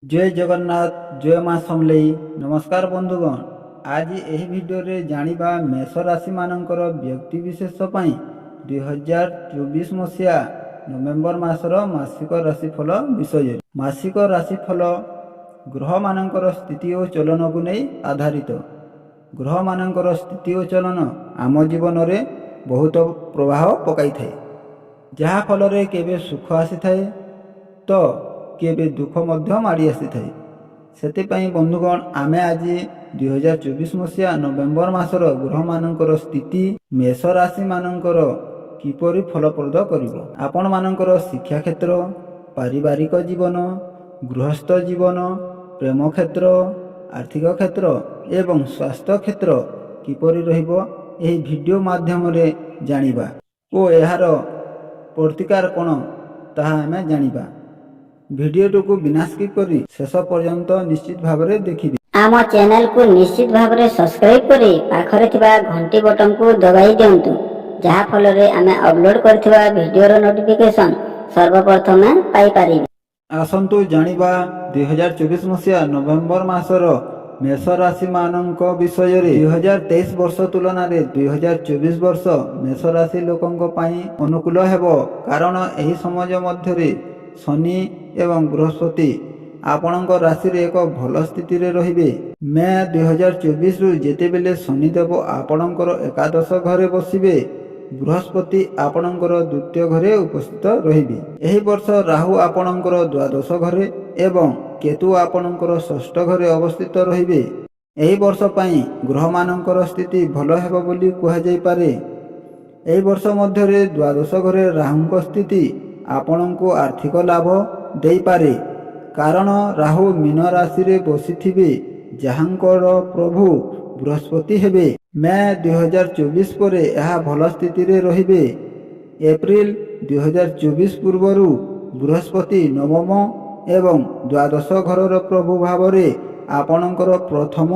ଜୟ ଜଗନ୍ନାଥ, ଜୟ ମା ସମଲେଇ। ନମସ୍କାର ବନ୍ଧୁଗଣ, ଆଜି ଏହି ଭିଡ଼ିଓରେ ଜାଣିବା ମେଷ ରାଶିମାନଙ୍କର ବ୍ୟକ୍ତି ବିଶେଷ ପାଇଁ 2024 ମସିହା ନଭେମ୍ବର ମାସର ମାସିକ ରାଶିଫଳ ବିଷୟରେ। ମାସିକ ରାଶିଫଳ ଗ୍ରହମାନଙ୍କର ସ୍ଥିତି ଓ ଚଳନକୁ ନେଇ ଆଧାରିତ। ଗ୍ରହମାନଙ୍କର ସ୍ଥିତି ଓ ଚଳନ ଆମ ଜୀବନରେ ବହୁତ ପ୍ରଭାବ ପକାଇଥାଏ, ଯାହାଫଳରେ କେବେ ସୁଖ ଆସିଥାଏ ତ କେବେ ଦୁଃଖ ମଧ୍ୟ ମାଡ଼ି ଆସିଥାଏ। ସେଥିପାଇଁ ବନ୍ଧୁଗଣ, ଆମେ ଆଜି 2024 ମସିହା ନଭେମ୍ବର ମାସର ଗ୍ରହମାନଙ୍କର ସ୍ଥିତି ମେଷ ରାଶିମାନଙ୍କର କିପରି ଫଳପ୍ରଦ କରିବ, ଆପଣମାନଙ୍କର ଶିକ୍ଷା କ୍ଷେତ୍ର, ପାରିବାରିକ ଜୀବନ, ଗୃହସ୍ଥ ଜୀବନ, ପ୍ରେମ କ୍ଷେତ୍ର, ଆର୍ଥିକ କ୍ଷେତ୍ର ଏବଂ ସ୍ୱାସ୍ଥ୍ୟ କ୍ଷେତ୍ର କିପରି ରହିବ, ଏହି ଭିଡ଼ିଓ ମାଧ୍ୟମରେ ଜାଣିବା ଓ ଏହାର ପ୍ରତିକାର କ'ଣ ତାହା ଆମେ ଜାଣିବା। ଭିଡ଼ିଓଟିକୁ ବିନା ସ୍କିପ୍ କରି ଶେଷ ପର୍ଯ୍ୟନ୍ତ ନିଶ୍ଚିତ ଭାବରେ ଦେଖିବେ। ଆମ ଚ୍ୟାନେଲକୁ ନିଶ୍ଚିତ ଭାବରେ ସବସ୍କ୍ରାଇବ୍ କରି ପାଖରେ ଥିବା ଘଣ୍ଟି ବଟନକୁ ଦବାଇ ଦିଅନ୍ତୁ, ଯାହାଫଳରେ ଆମେ ଅପଲୋଡ କରିଥିବା ଭିଡ଼ିଓର ନୋଟିଫିକେସନ୍ ସର୍ବପ୍ରଥମେ ପାଇପାରିବେ। ଆସନ୍ତୁ ଜାଣିବା 2024 ମସିହା ନଭେମ୍ବର ମାସର ମେଷ ରାଶିମାନଙ୍କ ବିଷୟରେ। 2023 ବର୍ଷ ତୁଳନାରେ 2024 ବର୍ଷ ମେଷ ରାଶି ଲୋକଙ୍କ ପାଇଁ ଅନୁକୂଳ ହେବ, କାରଣ ଏହି ସମୟ ମଧ୍ୟରେ ଶନି ଏବଂ ବୃହସ୍ପତି ଆପଣଙ୍କ ରାଶିରେ ଏକ ଭଲ ସ୍ଥିତିରେ ରହିବେ। ମେ 2024ରୁ ଯେତେବେଳେ ଶନିଦେବ ଆପଣଙ୍କର ଏକାଦଶ ଘରେ ବସିବେ, ବୃହସ୍ପତି ଆପଣଙ୍କର ଦ୍ୱିତୀୟ ଘରେ ଉପସ୍ଥିତ ରହିବେ। ଏହି ବର୍ଷ ରାହୁ ଆପଣଙ୍କର ଦ୍ୱାଦଶ ଘରେ ଏବଂ କେତୁ ଆପଣଙ୍କର ଷଷ୍ଠ ଘରେ ଅବସ୍ଥିତ ରହିବେ। ଏହି ବର୍ଷ ପାଇଁ ଗ୍ରହମାନଙ୍କର ସ୍ଥିତି ଭଲ ହେବ ବୋଲି କୁହାଯାଇପାରେ। ଏହି ବର୍ଷ ମଧ୍ୟରେ ଦ୍ୱାଦଶ ଘରେ ରାହୁଙ୍କ ସ୍ଥିତି ଆପଣଙ୍କୁ ଆର୍ଥିକ ଲାଭ ଦେଇପାରେ, କାରଣ ରାହୁ ମୀନ ରାଶିରେ ବସିଥିବେ, ଯାହାଙ୍କର ପ୍ରଭୁ ବୃହସ୍ପତି ହେବେ। ମେ 2024 ପରେ ଏହା ଭଲ ସ୍ଥିତିରେ ରହିବେ। ଏପ୍ରିଲ 2024 ପୂର୍ବରୁ ବୃହସ୍ପତି ନବମ ଏବଂ ଦ୍ୱାଦଶ ଘରର ପ୍ରଭୁ ଭାବରେ ଆପଣଙ୍କର ପ୍ରଥମ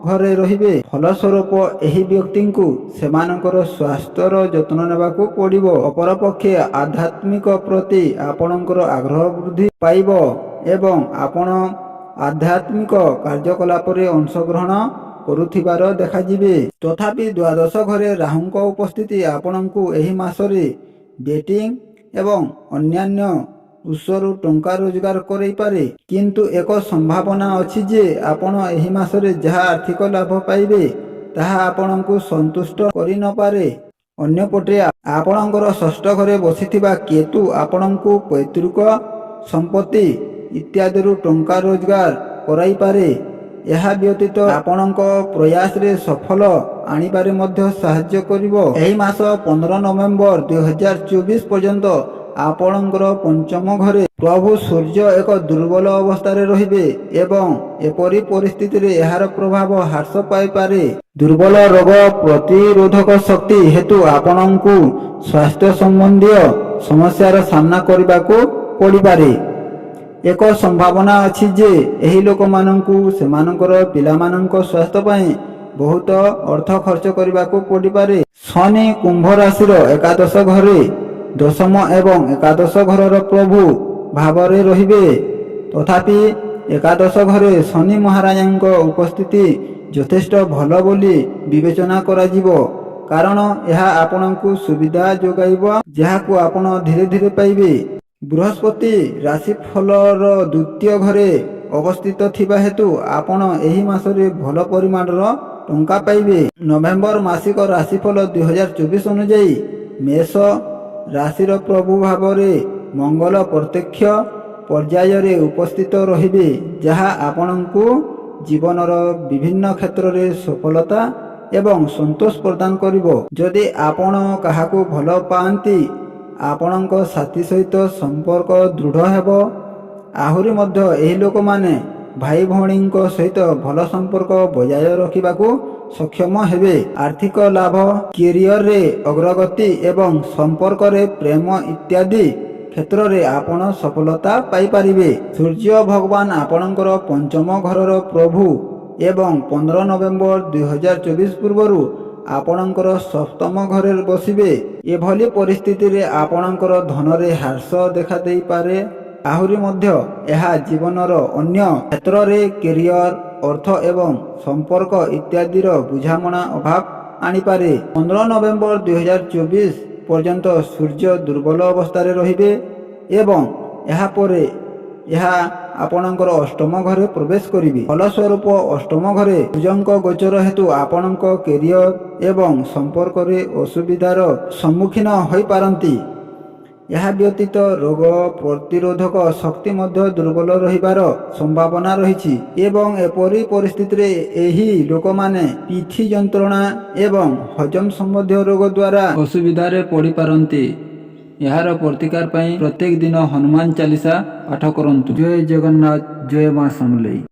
ଘରେ ରହିବେ। ଫଳସ୍ୱରୂପ ଏହି ବ୍ୟକ୍ତିଙ୍କୁ ସେମାନଙ୍କର ସ୍ୱାସ୍ଥ୍ୟର ଯତ୍ନ ନେବାକୁ ପଡ଼ିବ। ଅପରପକ୍ଷେ ଆଧ୍ୟାତ୍ମିକ ପ୍ରତି ଆପଣଙ୍କର ଆଗ୍ରହ ବୃଦ୍ଧି ପାଇବ ଏବଂ ଆପଣ ଆଧ୍ୟାତ୍ମିକ କାର୍ଯ୍ୟକଳାପରେ ଅଂଶଗ୍ରହଣ କରୁଥିବାର ଦେଖାଯିବେ। ତଥାପି ଦ୍ୱାଦଶ ଘରେ ରାହୁଙ୍କ ଉପସ୍ଥିତି ଆପଣଙ୍କୁ ଏହି ମାସରେ ବେଟିଂ ଏବଂ ଅନ୍ୟାନ୍ୟ ଉତ୍ସରୁ ଟଙ୍କା ରୋଜଗାର କରାଇପାରେ। କିନ୍ତୁ ଏକ ସମ୍ଭାବନା ଅଛି ଯେ ଆପଣ ଏହି ମାସରେ ଯାହା ଆର୍ଥିକ ଲାଭ ପାଇବେ, ତାହା ଆପଣଙ୍କୁ ସନ୍ତୁଷ୍ଟ କରିନପାରେ। ଅନ୍ୟପଟେ ଆପଣଙ୍କର ଷଷ୍ଠ ଘରେ ବସିଥିବା କେତୁ ଆପଣଙ୍କୁ ପୈତୃକ ସମ୍ପତ୍ତି ଇତ୍ୟାଦିରୁ ଟଙ୍କା ରୋଜଗାର କରାଇପାରେ। ଏହା ବ୍ୟତୀତ ଆପଣଙ୍କ ପ୍ରୟାସରେ ସଫଳ ଆଣିବାରେ ମଧ୍ୟ ସାହାଯ୍ୟ କରିବ। ଏହି ମାସ 15 ନଭେମ୍ବର 2024 ପର୍ଯ୍ୟନ୍ତ ଆପଣଙ୍କର ପଞ୍ଚମ ଘରେ ପ୍ରଭୁ ସୂର୍ଯ୍ୟ ଏକ ଦୁର୍ବଳ ଅବସ୍ଥାରେ ରହିବେ ଏବଂ ଏପରି ପରିସ୍ଥିତିରେ ଏହାର ପ୍ରଭାବ ହ୍ରାସ ପାଇପାରେ। ଦୁର୍ବଳ ରୋଗ ପ୍ରତିରୋଧକ ଶକ୍ତି ହେତୁ ଆପଣଙ୍କୁ ସ୍ୱାସ୍ଥ୍ୟ ସମ୍ବନ୍ଧୀୟ ସମସ୍ୟାର ସାମ୍ନା କରିବାକୁ ପଡ଼ିପାରେ। ଏକ ସମ୍ଭାବନା ଅଛି ଯେ ଏହି ଲୋକମାନଙ୍କୁ ସେମାନଙ୍କର ପିଲାମାନଙ୍କ ସ୍ୱାସ୍ଥ୍ୟ ପାଇଁ ବହୁତ ଅର୍ଥ ଖର୍ଚ୍ଚ କରିବାକୁ ପଡ଼ିପାରେ। ଶନି କୁମ୍ଭ ରାଶିର ଏକାଦଶ ଘରେ ଦଶମ ଏବଂ ଏକାଦଶ ଘରର ପ୍ରଭୁ ଭାବରେ ରହିବେ। ତଥାପି ଏକାଦଶ ଘରେ ଶନି ମହାରାଜାଙ୍କ ଉପସ୍ଥିତି ଯଥେଷ୍ଟ ଭଲ ବୋଲି ବିବେଚନା କରାଯିବ, କାରଣ ଏହା ଆପଣଙ୍କୁ ସୁବିଧା ଯୋଗାଇବ, ଯାହାକୁ ଆପଣ ଧୀରେ ଧୀରେ ପାଇବେ। ବୃହସ୍ପତି ରାଶିଫଳର ଦ୍ୱିତୀୟ ଘରେ ଅବସ୍ଥିତ ଥିବା ହେତୁ ଆପଣ ଏହି ମାସରେ ଭଲ ପରିମାଣର ଟଙ୍କା ପାଇବେ। ନଭେମ୍ବର ମାସିକ ରାଶିଫଳ 2024 ଅନୁଯାୟୀ ମେଷ ରାଶିର ପ୍ରଭୁ ଭାବରେ ମଙ୍ଗଳ ପ୍ରତ୍ୟକ୍ଷ ପର୍ଯ୍ୟାୟରେ ଉପସ୍ଥିତ ରହିବେ, ଯାହା ଆପଣଙ୍କୁ ଜୀବନର ବିଭିନ୍ନ କ୍ଷେତ୍ରରେ ସଫଳତା ଏବଂ ସନ୍ତୋଷ ପ୍ରଦାନ କରିବ। ଯଦି ଆପଣ କାହାକୁ ଭଲ ପାଆନ୍ତି, ଆପଣଙ୍କ ସାଥୀ ସହିତ ସମ୍ପର୍କ ଦୃଢ଼ ହେବ। ଆହୁରି ମଧ୍ୟ ଏହି ଲୋକମାନେ ଭାଇ ଭଉଣୀଙ୍କ ସହିତ ଭଲ ସମ୍ପର୍କ ବଜାୟ ରଖିବାକୁ ସକ୍ଷମ ହେବେ। ଆର୍ଥିକ ଲାଭ, କ୍ୟାରିୟରରେ ଅଗ୍ରଗତି ଏବଂ ସମ୍ପର୍କରେ ପ୍ରେମ ଇତ୍ୟାଦି କ୍ଷେତ୍ରରେ ଆପଣ ସଫଳତା ପାଇପାରିବେ। ସୂର୍ଯ୍ୟ ଭଗବାନ ଆପଣଙ୍କର ପଞ୍ଚମ ଘରର ପ୍ରଭୁ ଏବଂ 15 ନଭେମ୍ବର 2024 ପୂର୍ବରୁ ଆପଣଙ୍କର ସପ୍ତମ ଘରେ ବସିବେ। ଏଭଳି ପରିସ୍ଥିତିରେ ଆପଣଙ୍କର ଧନରେ ହ୍ରାସ ଦେଖାଦେଇପାରେ। ଆହୁରି ମଧ୍ୟ ଏହା ଜୀବନର ଅନ୍ୟ କ୍ଷେତ୍ରରେ କ୍ୟାରିୟର, ଅର୍ଥ ଏବଂ ସମ୍ପର୍କ ଇତ୍ୟାଦିର ବୁଝାମଣା ଅଭାବ ଆଣିପାରେ। 15 ନଭେମ୍ବର 2024 ପର୍ଯ୍ୟନ୍ତ ସୂର୍ଯ୍ୟ ଦୁର୍ବଳ ଅବସ୍ଥାରେ ରହିବେ ଏବଂ ଏହାପରେ ଏହା ଆପଣଙ୍କର ଅଷ୍ଟମ ଘରେ ପ୍ରବେଶ କରିବେ। ଫଳସ୍ୱରୂପ, ଅଷ୍ଟମ ଘରେ ସୂର୍ଯ୍ୟଙ୍କ ଗୋଚର ହେତୁ ଆପଣଙ୍କ କ୍ୟାରିୟର ଏବଂ ସମ୍ପର୍କରେ ଅସୁବିଧାର ସମ୍ମୁଖୀନ ହୋଇପାରନ୍ତି। ଏହା ବ୍ୟତୀତ ରୋଗ ପ୍ରତିରୋଧକ ଶକ୍ତି ମଧ୍ୟ ଦୁର୍ବଳ ରହିବାର ସମ୍ଭାବନା ରହିଛି ଏବଂ ଏପରି ପରିସ୍ଥିତିରେ ଏହି ଲୋକମାନେ ପିଠି ଯନ୍ତ୍ରଣା ଏବଂ ହଜମ ସମ୍ବନ୍ଧୀୟ ରୋଗ ଦ୍ୱାରା ଅସୁବିଧାରେ ପଡ଼ିପାରନ୍ତି। ଏହାର ପ୍ରତିକାର ପାଇଁ ପ୍ରତ୍ୟେକ ଦିନ ହନୁମାନ ଚାଳିଶା ପାଠ କରନ୍ତୁ। ଜୟ ଜଗନ୍ନାଥ, ଜୟ ମା ସମଲେଇ।